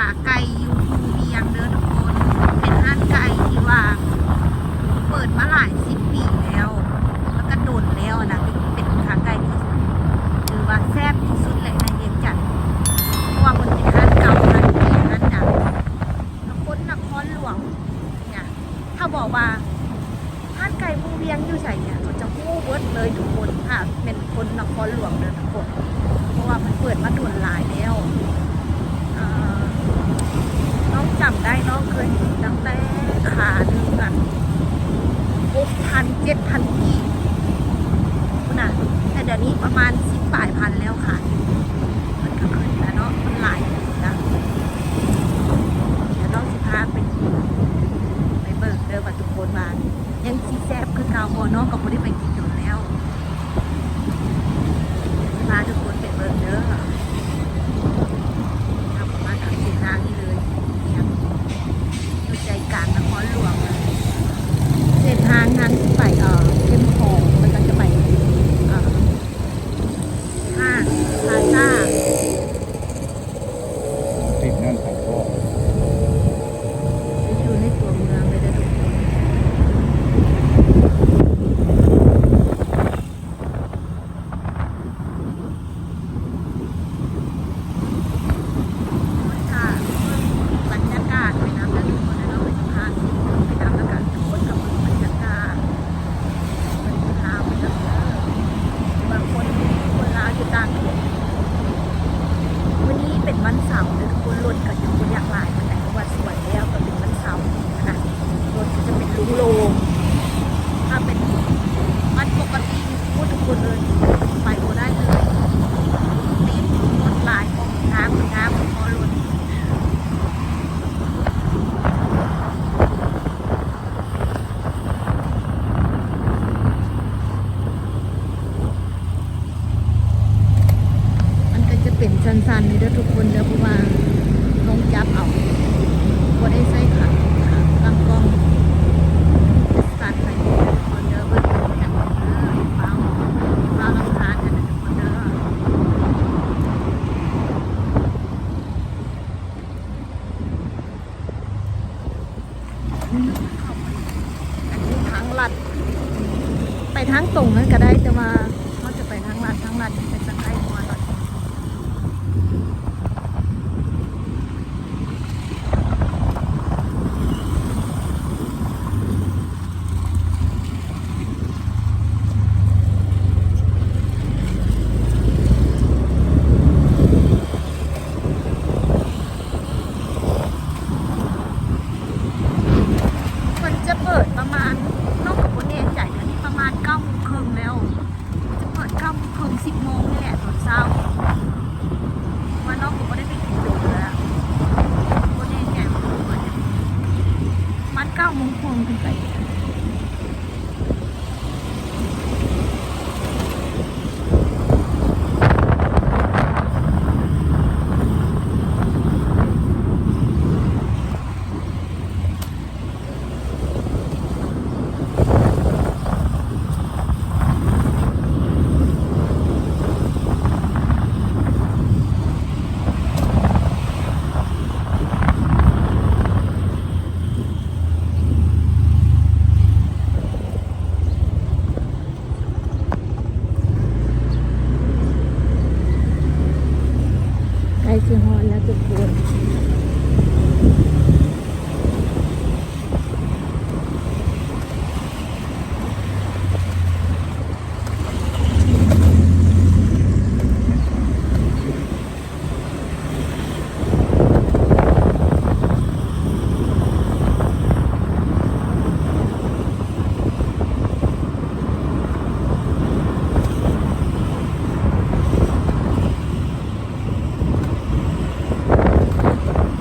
ຂາໄກ່ຢູ່ພູວຽງເດີທຸກຄົນ ເປັນຮ້ານໄກ່ທີ່ວ່າເປີດມາຫຼາຍສິບປີແລ້ວ ແລ້ວກໍດົນແລ້ວນະ ເປັນຂາໄກ່ທີ່ຖືວ່າແຊບທີ່ສຸດແຫຼະໃນວຽງຈັນ ເພາະວ່າເພິ່ນເປັນຮ້ານເກົ່າ ຮ້ານແກ່ ຮ້ານດັງ ແລ້ວຄົນນະຄອນຫຼວງ ເນຍ ຖ້າບອກວ່າຮ້ານໄກ່ພູວຽງຢູ່ໃສເນຍ ເຂົາຈະຮູ້ເບິດເລີຍທຸກຄົນ ຖ້າແມ່ນຄົນນະຄອນຫຼວງເດີທຸກຄົນ ເພາະວ່າມັນເປີດມາດົນຫຼາຍແລ້ວ ອ່າ ນ້ອງຈຳໄດ້ ນ້ອງເຄີຍເຫັນຕັ້ງແຕ່ຂາໜຶ່ງຫັ້ນ ຫົກພັນ ເຈັດພັນກີບພຸ້ນນະ ແຕ່ດຽວນີ້ປະມານສິບປາຍພັນແລ້ວ ຂາ ມັນກໍຂຶ້ນລະເນາະ ມັນຫຼາຍແລ້ວ ດຽວນ້ອງຊິພາໄປ ໄປເບິ່ງເດີວ່າທຸກຄົນວ່າຍັງຊິແຊບຄືເກົ່າບໍ່ ນ້ອງກໍບໍ່ໄດ້ໄປກິນດົນແລ້ວ ຊິພາທຸກຄົນໄປເບິ່ງເດີ ເຮົາກໍມາຕາມເສັ້ນທາງນີ້ເລີຍ ຢູ່ໃຈກາງນະຄອນຫຼວງ ເສັ້ນທາງທາງຊິໄປ ເອີ ເຂມຂອງ ແລ້ວກໍຈະໄປ ເອີ ຫ້າງພາຊາ ຕິດນັ້ນຂອງພໍ່ ຢູ່ໃນຕົວເມືອງເລີຍເດີທຸກຄົນ ບັນຍາກາດໄປນຳເດີທຸກຄົນເດີ ເຮົາໄປນຳ ແລ້ວກໍທຸກຄົນກໍເບິ່ງບັນຍາກາດ ເປັນຄົນລາວເບິດເລີຍເດີ ວ່າຄົນ ຄົນລາວຢູ່ຕ່າງແດນ ມື້ນີ້ເປັນວັນເສົາເດີທຸກຄົນ ລົດກໍຍັງບໍ່ຢາກຫຼາຍປານໃດ ເພາະວ່າສວຍແລ້ວ ກໍເປັນວັນເສົານະ ລົດກໍຈະເປັນໂລ່ງໆ ຖ້າເປັນວັນປົກກະຕິນີ້ ໂອ້ ທຸກຄົນເອີຍ ໄປບໍ່ໄດ້ເລີຍ ຕິດລົດຫຼາຍ ອອກງາມ ງາມພໍລົດ. ມັນກໍຈະເປັນສັ້ນໆນີ້ເດີທຸກຄົນເດີ ເພາະວ່າຕ້ອງຈັບເອົາ ບໍ່ໄດ້ໃຊ້ຂາຕັ້ງກ້ອງ ສັ່ນໄປເດີທຸກຄົນເດີ ເບິ່ງກັນເດີ ຟ້າວ ຟ້າວລຳຄານກັນເດີທຸກຄົນເດີ. ອັນນີ້ທາງລັດ ໄປທາງຕົງນັ້ນກໍໄດ້ ແຕ່ວ່າເຮົາຈະໄປທາງລັດ ທາງລັດນີ້ເປັນຕາໃກ້ກວ່າ. ເພິ່ນຈະເປີດປະມານ ນ້ອງກໍບໍ່ແນ່ໃຈ ດຽວນີ້ປະມານເກົ້າໂມງເຄິ່ງແລ້ວ ຈະເປີດເກົ້າໂມງເຄິ່ງ ສິບໂມງນີ້ແຫຼະຕອນເຊົ້າ ວ່ານ້ອງກໍບໍ່ໄດ້ໄປກິນດົນແລ້ວ ບໍ່ແນ່ໃຈວ່າເປີດປະມານເກົ້າໂມງເຄິ່ງຂຶ້ນໄປ. ໃກ້ຊິຮອດແລ້ວທຸກຄົນ. ເ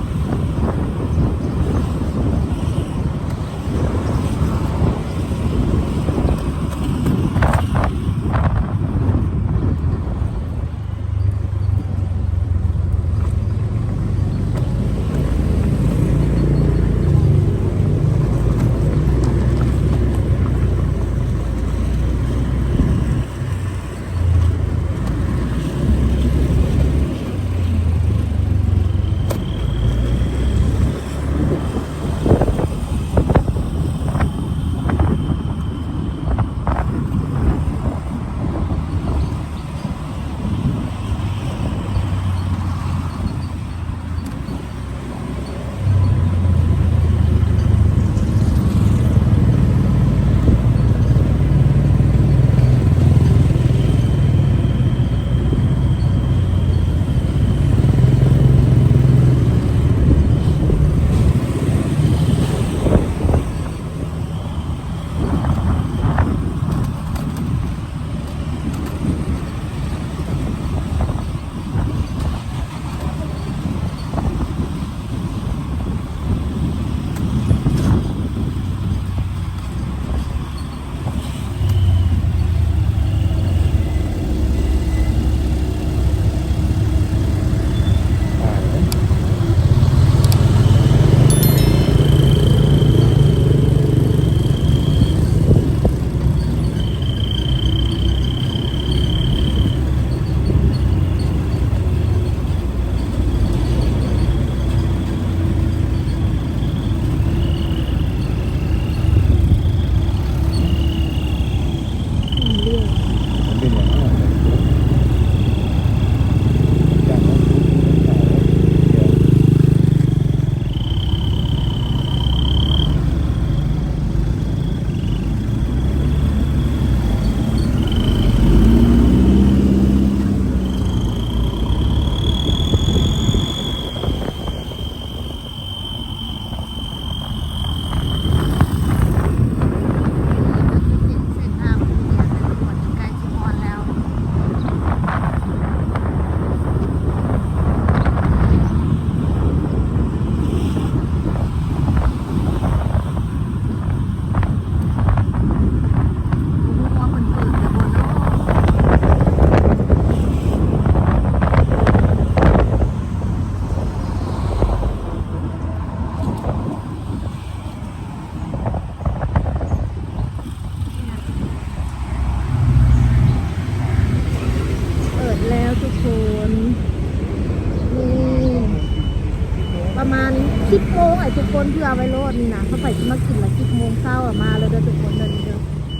ປະມານສິບໂມງ ໃຫ້ທຸກຄົນເຜື່ອໄວ້ໂລດນີ້ນະ. ຖ້າໃຜຊິມາກິນລະ ສິບໂມງເຊົ້າອະ ມາເລີຍເດີທຸກຄົນເດີ. ນີ້ເດີ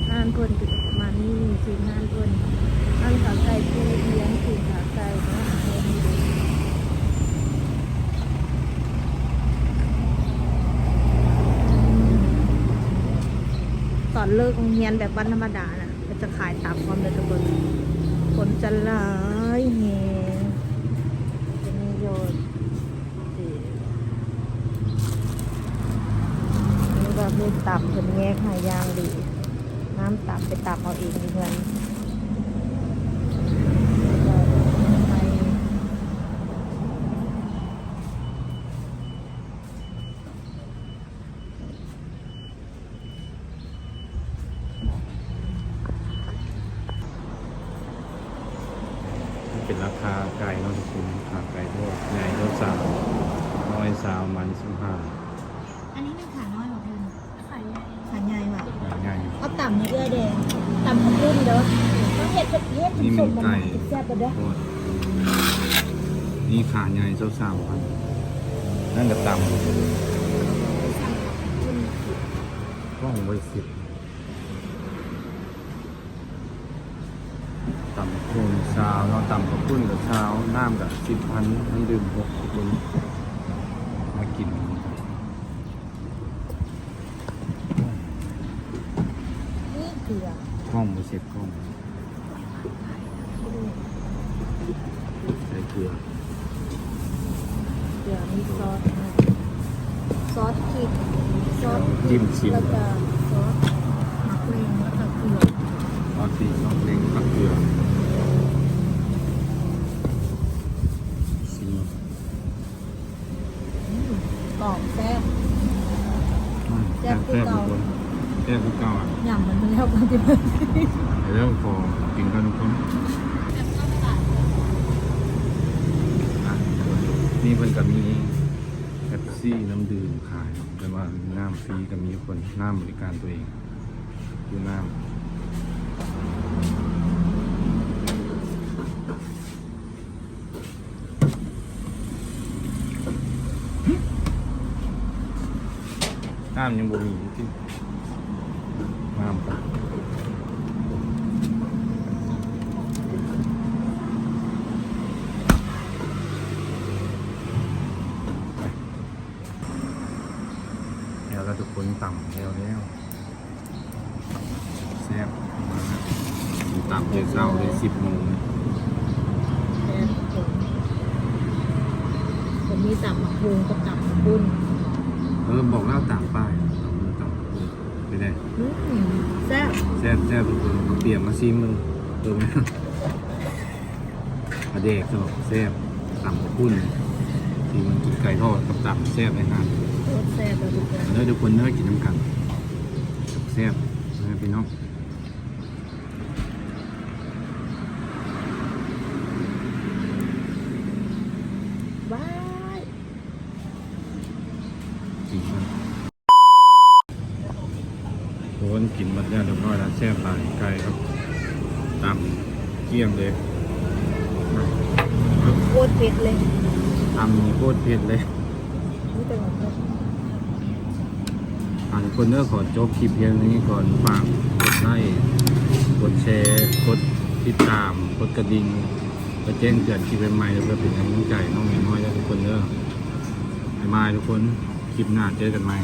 ຮ້ານເພິ່ນກໍຈະປະມານນີ້ ຊີ້ນຮ້ານເພິ່ນ ຮ້ານຂາໄກ່ປູຮຽນ ຊີ້ນຂາໄກ່ນະ. ຕອນເລີກໂຮງຮຽນແບບວັນທຳມະດານະ ເພິ່ນຈະຂາຍຕຳພ້ອມເດີທຸກຄົນ. ຄົນຈະຫຼາຍແຮງ ຈະມີຢູ່ ນີ້ກໍຄືຕຳເພິ່ນແຍກໃຫ້ຢ່າງດີ. ນ້ຳຕຳໄປຕຳເອົາເອງຢູ່ເຮືອນ. ເປັນລາຄາໄກ່ເນາະທຸກຄົນ ຂາໄກ່ທອດໃຫຍ່ ໂລສາມຮ້ອຍຊາວ ມັນສິບຫ້າ. ອັນນີ້ແມ່ນຂານ້ອຍບໍ່ເພິ່ນ? ຂາໃຫຍ່ ຂາໃຫຍ່ຫວາ? ຂາໃຫຍ່. ເອົາຕຳໃຫ້ເອື້ອຍແດ່ ຕຳເຂົ້າປຸ້ນເດີ. ເຮົາເຮັດ ເຮັດສົມໆ ແຊບບໍ່ເດີ. ນີ້ຂາໃຫຍ່ຊາວສາມພັນ ນັ້ນກໍຕຳ ກອງໄວ້ສິບ ຕຳບັກຫຸ່ງຊາວເນາະ ຕຳເຂົ້າປຸ້ນກໍຊາວ ນ້ຳກໍສິບພັນ ນ້ຳດື່ມຫົກຄົນ ມາກິນນຳກັນ. ນີ້ເກືອ ກ້ອງບໍ່ເຊັດກ້ອງ ໃສ່ເກືອ ເກືອມີຊອສນະ ຊອສພິກ ຊອສພິກ ແລ້ວກໍຊອສໝາກເລັ່ງ ແລ້ວກໍເກືອ ຊອສພິກ ໝາກເລັ່ງ ແລ້ວກໍເກືອ ຊີມ. ອືມ ກອບ ແຊບ ອືມ ແຊບຄືເກົ່າ ແຊບຄືເກົ່າ ແຊບຄືເກົ່າອະ ຫຍັງມັນແລ້ວກັນຕິ ແລ້ວຂໍກິນກ່ອນທຸກຄົນ. ອ່ະ ນີ້ເພິ່ນກໍມີເປັບຊີ ນ້ຳດື່ມຂາຍເນາະ ແຕ່ວ່ານ້ຳຟຣີກໍມີທຸກຄົນ ນ້ຳບໍລິການຕົວເອງ ຄືນ້ຳ ນ້ຳຍັງບໍ່ມີຢູ່ຕິ ນ້ຳ ແລ້ວລະທຸກຄົນ ຕຳແລ້ວແລ້ວ. ແຊບ ຕຳແຕ່ເຊົ້າເລີຍ ສິບໂມງ ແຊບທຸກຄົນ ກໍມີຕຳໝາກຫຸ່ງກັບຕຳເຂົ້າປຸ້ນ ເອີ ບອກແລ້ວຕາມປ້າຍ ຕຳໝາກຫຸ່ງ ຕຳເຂົ້າປຸ້ນ ເປັນໃດ? ອືມ ແຊບ ແຊບໆ ທຸກຄົນ ຕຽມມາຊີມເບິ່ງ ເບິ່ງ ປາແດກເນາະ ແຊບ ຕຳເຂົ້າປຸ້ນ ທີ່ມັນກິນໄກ່ທອດກັບຕຳແຊບໃນຮ້ານ ໂຄດແຊບເລີຍທຸກຄົນ ເດີທຸກຄົນເດີ ກິນນຳກັນ ແຊບໆ ເດີພີ່ນ້ອງ ວ້າຍ ກິນກ່ອນ. ທຸກຄົນ ກິນໝົດແລ້ວຮຽບຮ້ອຍແລ້ວ ແຊບຫຼາຍ ໄກ່ກັບຕຳ ກ້ຽງເລີຍ ໂຄດເຜັດເລີຍ ຕຳໂຄດເຜັດເລີຍ ມີແຕ່ວ່າເຜັດ ອ່າ ທຸກຄົນເດີ ຂໍຈົບຄລິບພຽງເທົ່ານີ້ກ່ອນ ຝາກກົດໄລ້ ກົດແຊ ກົດຕິດຕາມ ກົດກະດິ່ງ ເພື່ອແຈ້ງເຕືອນຄລິບໃໝ່ໆ ແລະ ເພື່ອເປັນກຳລັງໃຈນ້ອງນ້ອຍເດີທຸກຄົນເດີ ບາຍບາຍທຸກຄົນ ຄລິບໜ້າເຈີກັນໃໝ່.